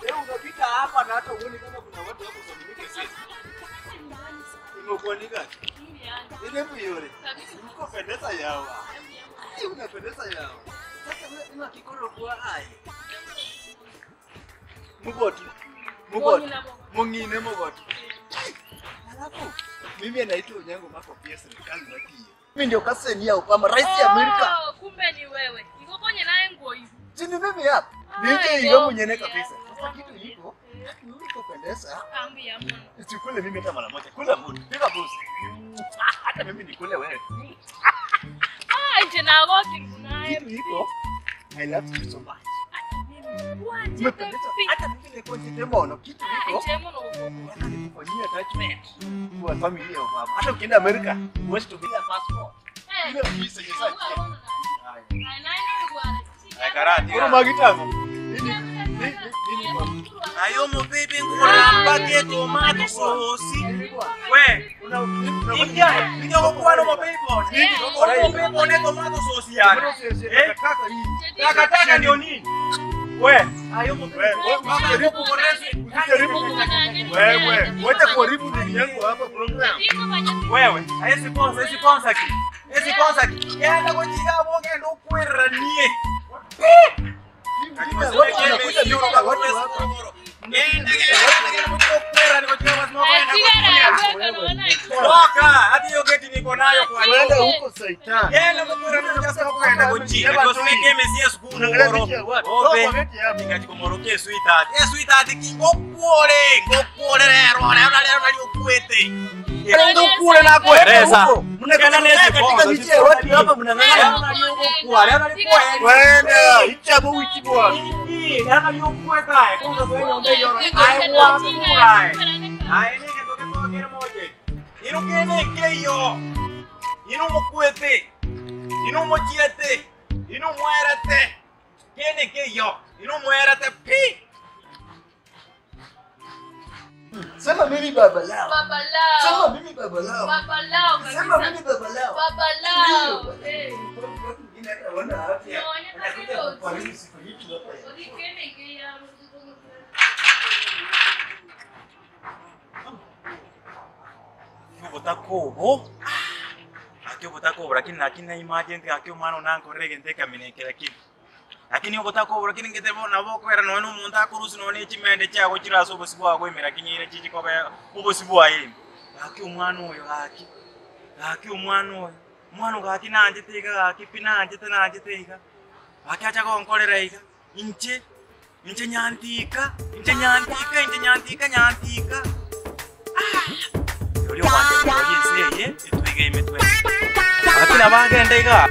Leo unapita hapa na hata uone kama kuna watu hapo kusalimika sisi. Imekuwa ni gani? Ile muyore. Uko pendeza yao. Ai unapendeza yao. Sasa una kikoro kwa ai. Mugotu. Mugotu. Mungine mugotu. Alafu mimi naitwa Onyango Mako pia serikali wapi? Mimi ndio kaseni ya Obama, rais ya Amerika. Oh, kumbe ni wewe. Niko kwenye naye nguo hivi. Chini mimi hapa. Nije hiyo mwenyewe kabisa. Sasa kitu iko, mimi kupendeza. Ambia mwana. Usikule mimi hata mara moja. Kula mtu. Piga busi. Hata mimi nikule wewe. Ah, nje na roki kunaye. Kitu iko. I love you so much. Hata mimi niko nje kitu iko. Nje mwana uko. Nikufanyia attachment kwa familia ya baba. Hata ukienda Amerika, huwezi tumia passport. Ile visa yenyewe sasa. Karati. Kuna magitamu. Nini? Ayo mo baby ngura mpake tomato sauce. We, ingia, ingia kwa no mo baby. Nini? Mo baby ne tomato sauce yani. Eh, takataka ndio nini? We, ayo mo baby. Jaribu. Wewe, wacha kuharibu nini yangu hapa program. Wewe, ese sponsor ki. Ese sponsor ki. Yenda kwa chigabo ngendo kwera nie. Sema mimi baba lao. Baba lao. Sema mimi baba lao. Baba lao. Sema mimi baba lao. Baba lao. Eh. Otakobo. Akio otakobo lakini lakini imagine akio mano nanko regente kamineke lakini. Lakini otakobo lakini ngetebo naboko era no no muntu akurusi no ne chimende chago chiraso obosibwa gwemera kinyire chichi kobe obosibwa yini. Akio mwana oyo gaki. Akio mwana oyo. Mwana gaki nanje tiga gaki pinanje tenanje tiga. Aki acha konkorera iga. Inche inche nyantika, inche nyantika, inche nyantika nyantika. Ah! Yo wangu yeye etuige imetwe. Lakini abagenda iga.